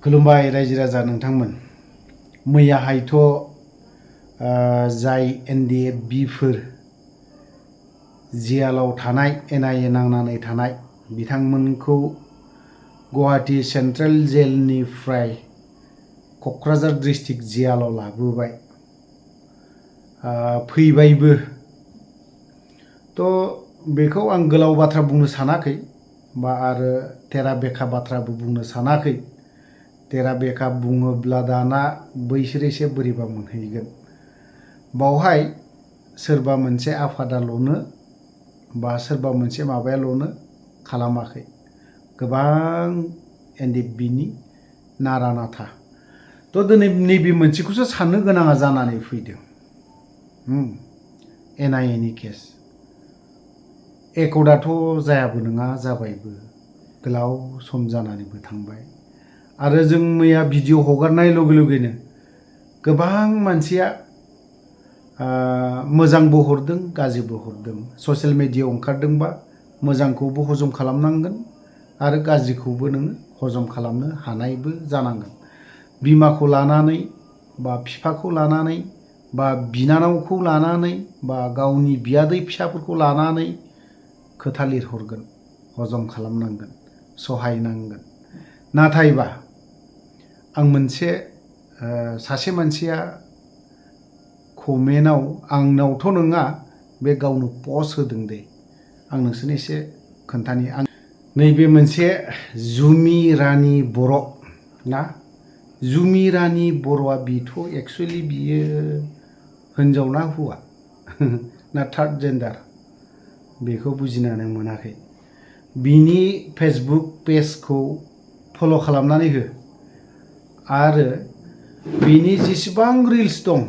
खुलुमबाय रायजो राजा नोंथांमोन। मैयाहायथ' जाय NDFB-फोर जेलाव थानाय NIA नांनानै थानाय बिथांमोनखौ गुवाहाटी सेन्ट्रेल जेलनिफ्राय क'क्राझार डिस्ट्रिक्ट जेलाव लाबोबाय, फैबायबो। थ' बेखौ आं गोलाव बाथ्रा बुंनो सानाखै बा आरो तेरा बेखा बाथ्राबो बुंनो सानाखै। तेरा बेखा बुङोब्ला दाना बैसोर एसे बोरैबा मोनहैगोन। बावहाय सोरबा मोनसे आफादाल'नो बा सोरबा मोनसे माबायाल'नो खालामाखै, गोबां NDFB-नि नारा नाथा। थ' दिनै नैबे मोनसेखौसो साननो गोनाङा जानानै फैदों। NIA-नि केस एकर्डआथ' जायाबो नङा, जाबायबो, गोलाव सम जानानैबो थांबाय। आरो जों मैया भिडिअ हगारनाय लगे लगेनो गोबां मानसिया मोजांबो हरदों, गाज्रिबो हरदों। ससियेल मिडियायाव ओंखारदोंबा मोजांखौबो हजम खालामनांगोन आरो गाज्रिखौबो नोङो हजम खालामनो हानायबो जानांगोन। बिमाखौ लानानै बा बिफाखौ लानानै बा बिनानावखौ लानानै बा गावनि बियादै फिसाफोरखौ लानानै खोथा लिरहरगोन, हजम खालामनांगोन, सहायनांगोन। नाथायबा आं मोनसे सासे मानसिया कमेन्टआव, आंनावथ' नङा, बे गावनो पस्ट होदों दे, आं नोंसोरनो एसे खोन्थानि। आं नैबे मोनसे जुमि रानि बर' ना, जुमि रानि बर'आ बिथ' एक्सुवेलि बियो हिन्जाव ना हौवा ना थार्ड जेन्डार बेखौ बुजिनानै मोनाखै। बिनि फेसबुक पेजखौ फल' खालामनानै हो आरो बिनि जेसेबां रिल्स दं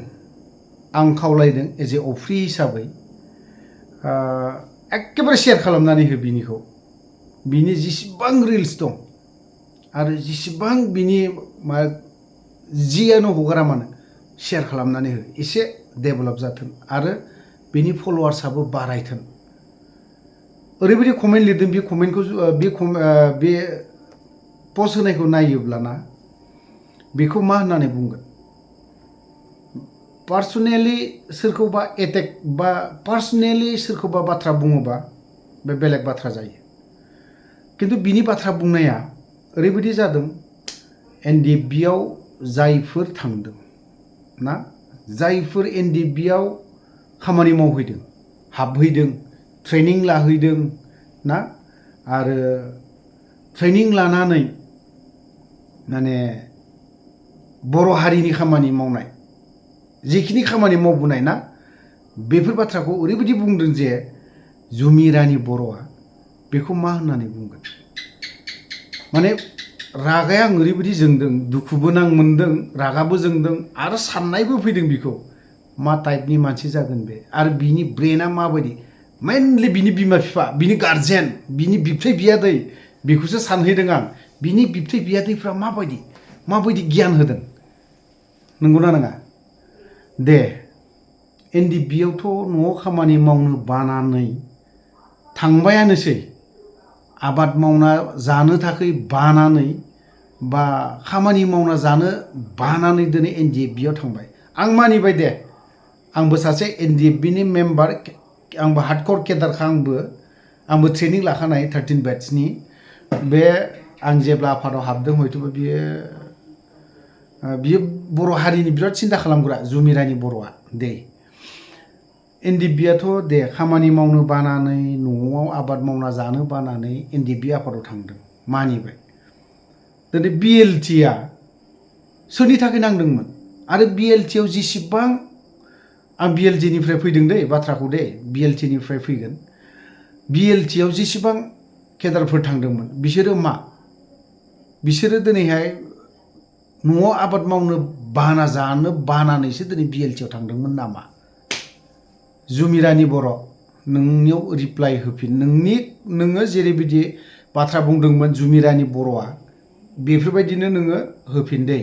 आं खावलायदों एज ए अफ्रि हिसाबै एकेबारे शेयार खालामनानै हो बिनिखौ। बिनि जेसेबां रिल्स दं आरो जेसेबां बिनि जियानो हगारा मानो शेयार खालामनानै हो, एसे डेभेलप जाथों आरो बिनि फल'वार्सआबो बारायथों। ओरैबायदि कमेन्ट लिरदों, बे कमेन्टखौ बे पस्ट होनायखौ नायोब्लाना बेखौ मा होननानै बुंगोन? पार्सनेलि सोरखौबा एटेक बा पार्सनेलि सोरखौबा बाथ्रा बुङोबा बे बेलेग बाथ्रा जायो। खिन्थु बिनि बाथ्रा बुंनाया ओरैबायदि जादों, NDFB-आव जायफोर थांदों ना, जायफोर NDFB-आव खामानि मावहैदों, हाबहैदों, ट्रेनिं लाहैदों ना, आरो ट्रेनिं लानानै माने बर' हारिनि खामानि मावनाय, जिखिनि खामानि मावबोनाय ना, बेफोर बाथ्राखौ ओरैबायदि बुंदों जे जुमि रानि बर'आ बेखौ मा होननानै बुंगोन? माने रागाया आं ओरैबायदि जोंदों, दुखुबो मोनदों, रागाबो जोंदों आरो साननायबो फैदों बिखौ मा टाइपनि मानसि जागोन बे, आरो बिनि ब्रेना माबायदि। मेनलि बिनि बिमा बिफा, बिनि गार्जेन, बिनि बिबथै बियादै, बेखौसो सानहैदों आं। बिनि बिबथै बियादैफ्रा माबायदि गियान होदों, नंगौना नङा? दे, NDFB-आवथ' न'आव खामानि मावनो बानानै थांबायानोसै, आबाद मावना जानो थाखाय बानानै बा खामानि मावना जानो बानानै दिनै NDFB-आव थांबाय। आं मानिबाय दे, आंबो सासे NDFB-नि मेम्बार, आंबो हार्डकर केडारखा, आंबो ट्रेनिं लाखानाय 13 बेट्सनि। बे आं जेब्ला आफादाव हाबदों, हयथ'बा बियो बर' हारिनि बिराद सिन्था खालामग्रा जुमि रानि बर'आ। दे, NDFB-आथ' दे खामानि मावनो बानानै, न'आव आबाद मावना जानो बानानै NDFB आफादाव थांदों, मानिबाय। दिनै BLT-आ सोरनि थाखाय नांदोंमोन? आरो BLT-आव जेसेबां, आं BLT-निफ्राय फैदों दे बाथ्राखौ, दे BLT-निफ्राय फैगोन। BLT-आव जेसेबां केडारफोर थांदोंमोन, बिसोरो मा? बिसोरो दिनैहाय न'आव आबाद मावनो जानो बानानैसो दिनै BLT-आव थांदोंमोन नामा? जुमि रानि बर', नोंनियाव रिप्लाइ होफिन। नोङो जेरैबायदि बाथ्रा बुंदोंमोन जुमि रानि बर'आ, बेफोरबायदिनो नोङो होफिन दे।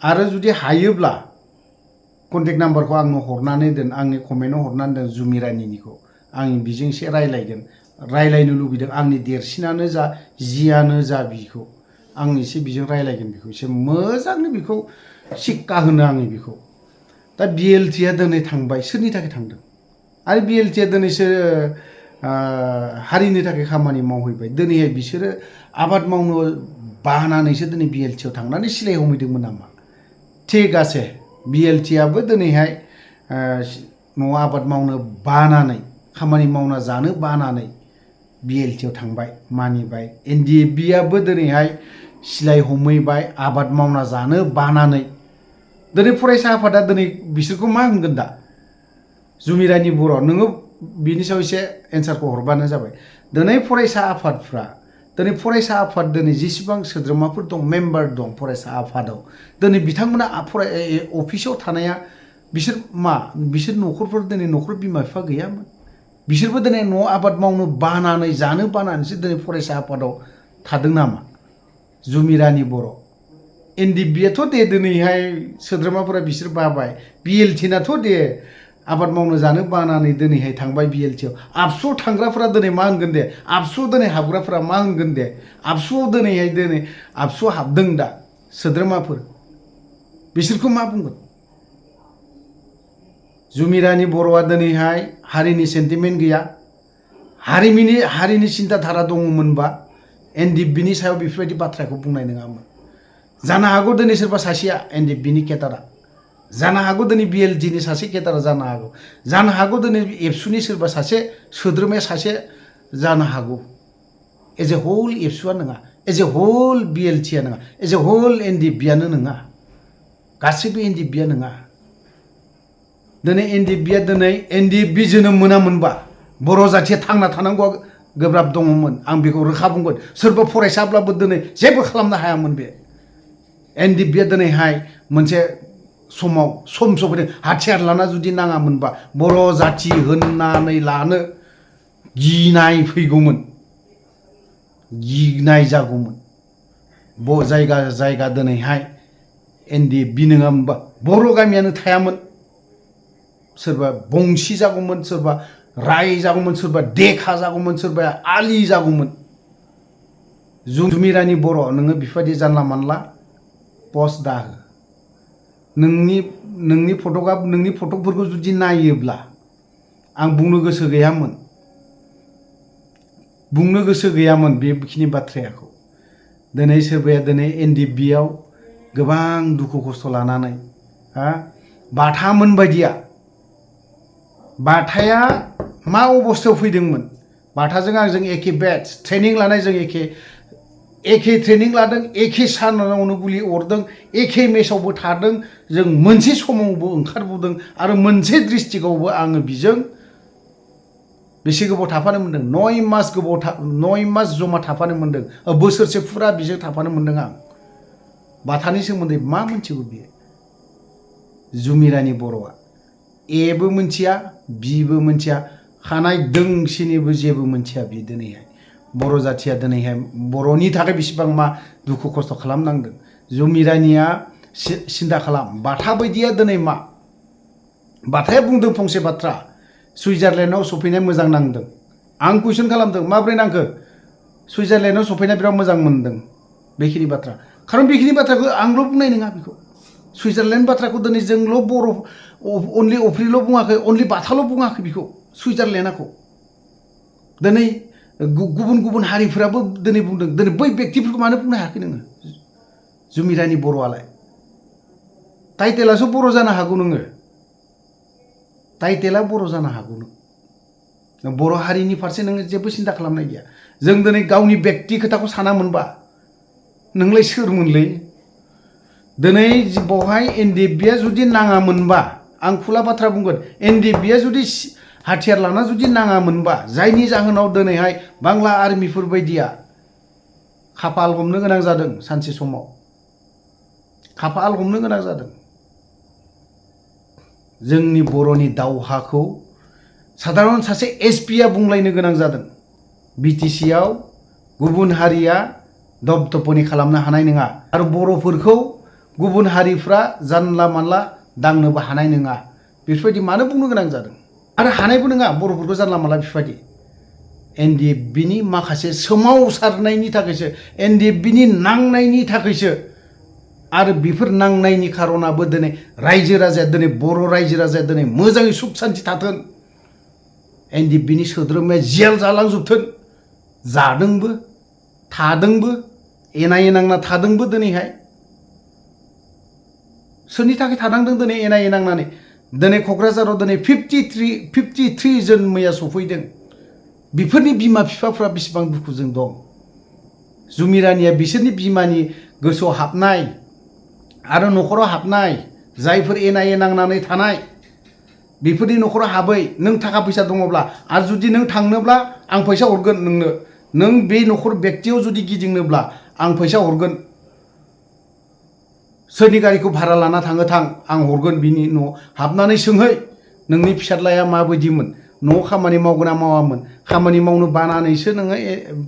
आरो जुदि हायोब्ला कन्टेक्ट नाम्बारखौ आंनो हरनानै दोन, आंनि कमेन्टआव हरनानै दोन जुमि रानिनिखौ। आं बिजों एसे रायलायगोन, रायलायनो लुबैदों। आंनि देरसिनानो जा, जियानो जा, बिखौ आं एसे बिजों रायलायगोन बेखौ एसे मोजांनो बेखौ सिक्का होनो आङो बेखौ दा बिएलटिआ दिनै थांबाय सोरनि थाखाय थांदों आरो बिएलटिआ दिनैसो हारिनि थाखाय खामानि मावहैबाय दिनैहाय बिसोरो आबाद मावनो बानानैसो दिनै बिएलटिआव थांनानै सिलाय हमहैदोंमोन नामा थिग আছে बिएलटिआबो दिनैहाय न'आव आबाद मावनो बानानै खामानि मावना जानो बानानै बिएलटिआव थांबाय मानिबाय एनडिएफबिआबो दिनैहाय सिलाय हमहैबाय आबाद मावना जानो बानानै दिनै फरायसा आफादा दिनै बिसोरखौ मा होनगोन दा जुमिरानि बर' नोङो बिनि सायाव एसे एन्सारखौ हरबानो जाबाय दिनै फरायसा आफादफ्रा दिनै फरायसा आफाद दिनै जेसेबां सोद्रोमाफोर दं मेम्बार दं फरायसा आफादाव दिनै बिथांमोना अफिसाव थानाया बिसोर न'खरफोर दिनै न'खर बिमा बिफा गैयामोन बिसोरबो दिनै न'आव आबाद मावनो बानानै जानो बानानैसो दिनै फरायसा आफादाव थादों नामा जुमिरानि बर' एनडिएफबिआथ' दे दिनैहाय सोद्रोमाफोरा बिसोर बाबाय बिएलटिनाथ' दे आबाद मावनो जानो बानानै दिनैहाय थांबाय बिएलटिआव आबसुआव थांग्राफोरा दिनै मा होनगोन दे आबसुआव दिनै हाबग्राफोरा मा होनगोन दे आबसुआव दिनै आबसुआव हाबदों दा सोद्रोमाफोर बिसोरखौ मा बुंगोन जुमिरानि बर'आ दिनैहाय हारिनि सेन्टिमेन्ट गैया हारिनि सिन्ताधारा दङमोनबा एनडिएफबिनि सायाव बेफोरबायदि बाथ्राखौ बुंनाय नङामोन जानो हागौ दिनै सोरबा सासेया एनडिएफबिनि केटारा जानो हागौ दिनै बिएलटिनि सासे केटारा जानो हागौ दिनै एबसुनि सोरबा सासे सोद्रोमाया सासे जानो हागौ एज ए हल एबसुआ नङा एज ए हल बिएलटिआ नङा एज ए हल एनडिएफबिआनो नङा गासैबो एनडिएफबिआ नङा दिनै एनडिएफबिआ दिनै एनडिएफबि जोनोम मोनामोनबा बर' जाथिया थांना थानांगौआ गोब्राब दङमोन आं बेखौ रोखा बुंगोन सोरबा फरायसाब्लाबो दिनै जेबो खालामनो हायामोन बे एनडिएफबिआ दिनैहाय मोनसे समाव सम सफैदों हाथियार लाना जुदि नाङामोनबा बर' जाथि होननानै लानो गिनाय फैगौमोन गिनाय जागौमोन जायगा दिनैहाय एनडिएफबि नङामोनबा बर' गामियानो थायामोन सोरबा बंसि जागौमोन सोरबा राय जागौमोन सोरबा देखा जागौमोन सोरबा आलि जागौमोन जुमिरानि बर' नोङो बेफोरबायदि जानला मानला पस्ट दाहो नोंनि फटकफोरखौ जुदि नायोब्ला आं बुंनो गोसो गैयामोन बेखिनि बाथ्राखौ दिनै सोरबाया दिनै एनडिएफबिआव गोबां दुखु खस्थ' लानानै बाथामोन बायदिया बाथाया मा अबस्थायाव फैदोंमोन बाथाजों आंजों एखे बेच ट्रेनिं लानाय जों एखे ट्रेनिं लादों एखे सानावनो गुलि अरदों एखे मेसावबो थादों जों मोनसे समावबो ओंखारबोदों आरो मोनसे डिस्ट्रिक्टआवबो आङो बिजों बेसे गोबाव थाफानो मोन्दों 9 मास जमा थाफानो मोन्दों बोसोरसे फुरा बिजों थाफानो मोन्दों आं बाथानि सोमोन्दै मा मोनथिगौ बियो जुमिरानि बर'आ एबो मोनथिया बिबो मोनथिया खानाय दोंसेनिबो जेबो मोनथिया बि दिनैहाय बर' जाथिया दिनैहाय बर'नि थाखाय बेसेबां मा दुखु खस्थ' खालामनांदों जुमिरानिया सिन्था खालाम बाथा बायदिया दिनै मा बाथाया बुंदों फंसे बाथ्रा सुइजारलेण्डआव सफैनाय मोजां नांदों आं कुइसन खालामदों माब्रै नांखो सुइजारलेण्डआव सफैनाय बिराद मोजां मोनदों बेखिनि बाथ्रा खारन बेखिनि बाथ्राखौ आंल' बुंनाय नङा बेखौ सुइजारलेण्ड बाथ्राखौ दिनै जोंल' बर' अनलि अफ्रिल' बुङाखै अनलि बाथाल' बुङाखै बेखौ सुइजारलेण्डखौ दिनै गुबुन हारिफोराबो दिनै बुंदों दिनै बै व्यक्तिफोरखौ मानो बुंनो हायाखै नोङो जुमिरानि बर'आलाय टाइटेलासो बर' जानो हागौ नोङो टाइटेला बर' जानो हागौ नों बर' हारिनि फारसे नोङो जेबो सिन्था खालामनाय गैया जों दिनै गावनि व्यक्ति खोथाखौ सानामोनबा नोंलाय सोरमोनलै दिनै बावहाय एनडिएफबिआ जुदि नाङामोनबा आं खुला बाथ्रा बुंगोन एनडिएफबिआ जुदि हाथियार लाना जुदि नाङामोनबा जायनि जाहोनाव दिनैहाय बांला आर्मिफोर बायदिया खाफाल हमनो गोनां जादों सानसे समाव खाफाल हमनो गोनां जादों जोंनि बर'नि दावहाखौ साधारन सासे एसपिआ बुंलायनो गोनां जादों बिटिसिआव गुबुन हारिया दबदबनि खालामनो हानाय नङा आरो बर'फोरखौ गुबुन हारिफ्रा जानला मानला दांनोबो हानाय नङा बेफोरबायदि मानो बुंनो गोनां जादों आरो हानायबो नङा बर'फोरखौ जानला मानला बेफोरबायदि NDFBनि माखासे सोमावसारनायनि थाखायसो NDFBनि नांनायनि थाखायसो आरो बेफोर नांनायनि खारनाबो दिनै रायजो राजाया दिनै बर' रायजो राजाया दिनै मोजाङै सुख सान्थि थाथों NDFBनि सोद्रोमाया जेल जालांजोबथों जादोंबो थादोंबो एनायै नांना थादोंबो दिनैहाय सोरनि थाखाय थानांदों दिनै एनायै नांनानै दिनै क'क्राझाराव दिनै 53 जन मैया सफैदों बेफोरनि बिमा बिफाफ्रा बेसेबां दुखुजों दं जुमिरानिया बिसोरनि बिमानि गोसोआव हाबनाय आरो न'खराव हाबनाय जायफोर एनायै नांनानै थानाय बेफोरनि न'खराव हाबै नों थाखा फैसा दङब्ला आरो जुदि नों थांनोब्ला आं फैसा हरगोन नोंनो नों बे न'खर बेक्तियाव जुदि गिदिंनोब्ला आं फैसा हरगोन सोरनि गारिखौ भारा लाना थाङो थां आं हरगोन बिनि न' हाबनानै सोंहै नोंनि फिसाज्लाया माबायदिमोन न'आव खामानि मावगोन ना मावामोन खामानि मावनो बानानैसो नोङो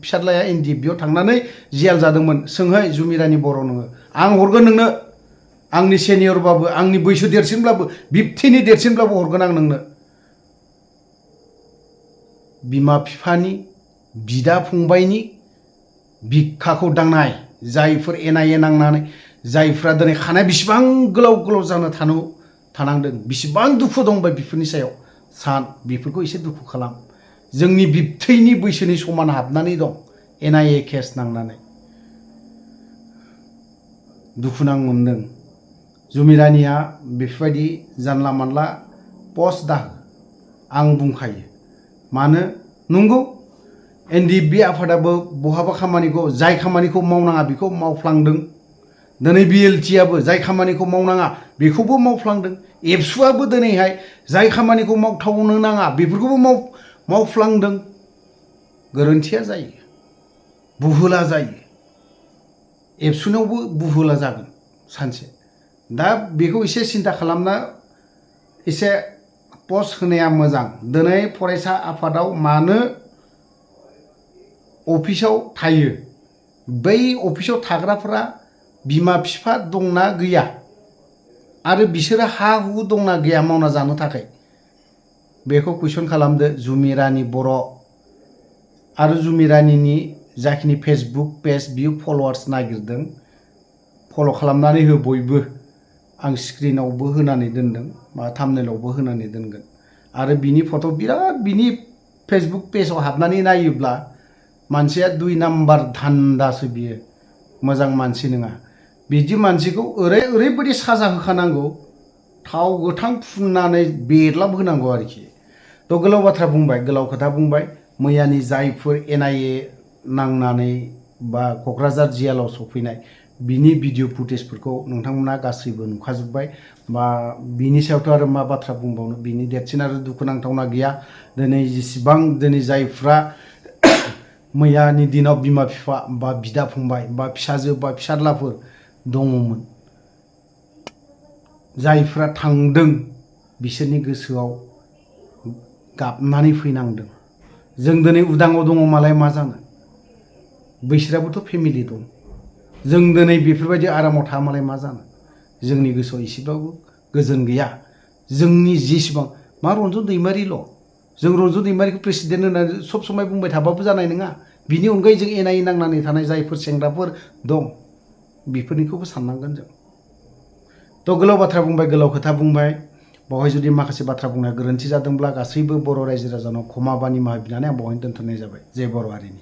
फिसाज्लाया NDFBआव थांनानै जेल जादोंमोन सोंहै जुमिरानि बर' नोङो आं हरगोन नोंनो आंनि सेनियरबाबो आंनि बैसो देरसिनब्लाबो 50नि देरसिनब्लाबो हरगोन आं नोंनो बिमा बिफानि बिदा फंबायनि बिखाखौ दांनाय जायफोर एनायै नांनानै जायफ्रा दिनै खानाय बेसेबां गोलाव गोलाव जानो थानांदों बेसेबां दुखु दंबाय बेफोरनि सायाव सान बेफोरखौ एसे दुखु खालाम जोंनि बिबथैनि बैसोनि समान हाबनानै दं NIA केस नांनानै दुखु नां मोनदों जुमिरानिया बेफोरबायदि जानला मानला पस्ट दाहो आं बुंखायो मानो नंगौ NDFB आफादाबो बहाबा खामानिखौ जाय खामानिखौ मावनाङा बेखौ मावफ्लांदों दिनै BLTआबो जाय खामानिखौ मावनाङा बेखौबो मावफ्लांदों एबसुआबो दिनैहाय जाय खामानिखौ मावथावनो नाङा बेफोरखौबो मावफ्लांदों गोरोन्थिया जायो बुहुला जायो एबसुनावबो बुहुला जागोन सानसे दा बेखौ एसे सिन्था खालामना एसे पस्ट होनाया मोजां दिनै फरायसा आफादाव मानो अफिसाव थायो बै अफिसाव थाग्राफोरा बिमा बिफा दंना गैया आरो बिसोरो हा हु दंना गैया मावना जानो थाखाय बेखौ कुइसन खालामदो जुमिरानि बर' आरो जुमिरानिनि जाखिनि फेसबुक पेज बियो फल'वार्स नागिरदों फल' खालामनानै हो बयबो आं स्क्रिनावबो होनानै दोनदों बा थाम्बनेइलावबो होनानै दोनगोन आरो बिनि फट' बिराद बिनि फेसबुक पेजाव हाबनानै नायोब्ला मानसिया 2 नाम्बार धान्दासो बियो मोजां मानसि नङा बिदि मानसिखौ ओरैबायदि साजा होखानांगौ थाव गोथां फुननानै बेदलाब होनांगौ आरोखि थ' गोलाव बाथ्रा बुंबाय गोलाव खोथा बुंबाय मैयानि जायफोर NIA नांनानै बा क'क्राझार जेलाव सफैनाय बिनि भिडिअ फुटेजफोरखौ नोंथांमोना गासैबो नुखाजोब्बाय बा बिनि सायावथ' आरो मा बाथ्रा बुंबावनो बिनि देरसिन आरो दुखुनांथावना गैया दिनै जेसेबां दिनै जायफ्रा मैयानि दिनाव बिमा बिफा बा बिदा फंबाय बा फिसाजो बा फिसाज्लाफोर दङमोन जायफ्रा थांदों बिसोरनि गोसोआव गाबनानै फैनांदों जों दिनै उदाङाव दङ मालाय मा जानो बैसोराबोथ' फेमिलि दं जों दिनै बेफोरबायदि आरामाव थाया मालाय मा जानो जोंनि गोसोआव एसेबाबो गोजोन गैया जोंनि जेसेबां मा रन्जन दैमारिल' जों रन्जन दैमारिखौ प्रेसिडेन्ट होननानै सब समाय बुंबाय थाबाबो जानाय नङा बिनि अनगायै जों NIA नांनानै थानाय जायफोर सेंग्राफोर दं बेफोरनिखौबो साननांगोन जों थ' गोलाव बाथ्रा बुंबाय गोलाव खोथा बुंबाय बावहाय जुदि माखासे बाथ्रा बुंनाया गोरोन्थि जादोंब्ला गासैबो बर' रायजो राजानाव क्षमा बा निमाहा बिनानै आं बावहाय दोनथ'नाय जाबाय जय बर' हारिनि